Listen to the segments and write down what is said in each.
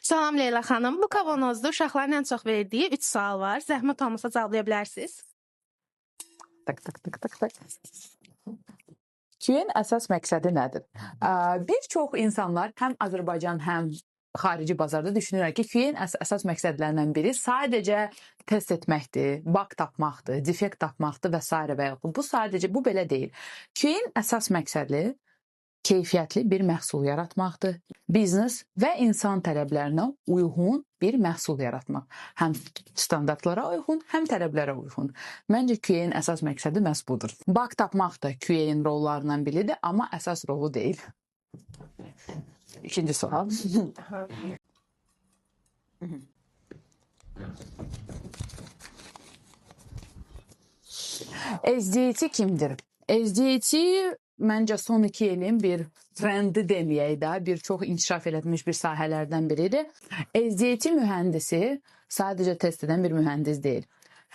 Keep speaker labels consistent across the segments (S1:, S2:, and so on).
S1: Salam Leyla xanım. Bu kavanozda uşaqların ən çox verdiyi 3 sual var. Zəhmət olmasa cevablaya bilərsiniz.
S2: Tak tak tak tak tak. QA-nin əsas məqsədi nədir? Bir çox insanlar həm Azərbaycan, həm xarici bazarda düşünürlər ki, QA-nin əsas məqsədlərindən biri sadəcə test etməkdir, bug tapmaqdır, defekt tapmaqdır və sairə və yaxud bu sadəcə bu belə deyil. QA-nin əsas məqsədi keyfiyyətli bir məhsul yaratmaqdır. Biznes və insan tələblərinə uyğun bir məhsul yaratmaq. Həm standartlara uyğun, həm tələblərə uyğun. Məncə QA-nin əsas məqsədi məhz budur. Bug tapmaq da QA-nin rollarından biridir, amma əsas rolu deyil. İkinci sual. SDET kimdir? SDET məncə son 2 ilin bir trendi deməyək də, bir çox inkişaf elətmiş bir sahələrdən biridir. SDET mühəndisi sadəcə test edən bir mühəndis deyil.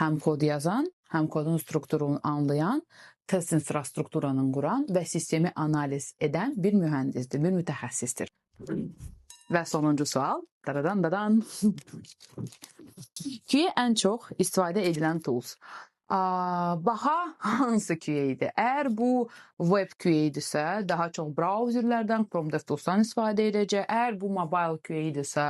S2: Həm kod yazan, həm kodun strukturunu anlayan, test infrastrukturunu quran və sistemi analiz edən bir mühəndisdir, bir mütəxəssisdir. Və sonuncu sual. Daradan dadan. QA ən çox istifadə edilən tools. Baha hansı QA idi? Əgər bu web QA idisə, daha çox brauzerlərdən, Chrome DevTools-dan istifadə edəcək. Əgər bu mobile QA idisə,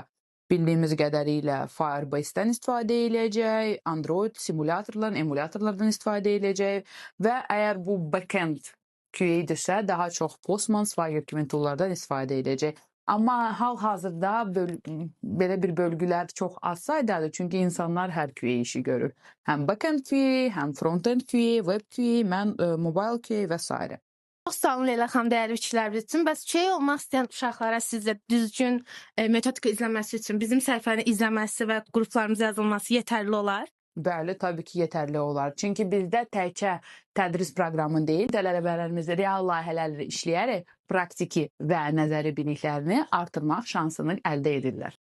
S2: bildiyimiz qədərilə Firebase-dən istifadə edəcək, Android simulyatorlardan, emulyatorlardan istifadə edəcək və əgər bu backend QA idisə, daha çox Postman, Swagger kimi toollardan istifadə edəcək. Amma hal-hazırda belə bir bölgülər çox az saydadır. Çünki insanlar hər QA işi görür. Həm backend QA, həm frontend QA, web QA, mən mobile QA və s.
S1: Çox sağ olun Leyla xanım, dəyərli fikirləriniz üçün. Bəs QA olmaq istəyən uşaqlara sizcə düzgün metodika izləməsi üçün bizim səhifəni izləməsi və qruplarımıza yazılması yetərli olar?
S2: Bəli, təbii ki, yetərli olar. Çünki bizdə təkcə tədris proqramı deyil, tələbələrimiz real layihələrlə işləyərək praktiki və nəzəri biliklərini artırmaq şansını əldə edirlər.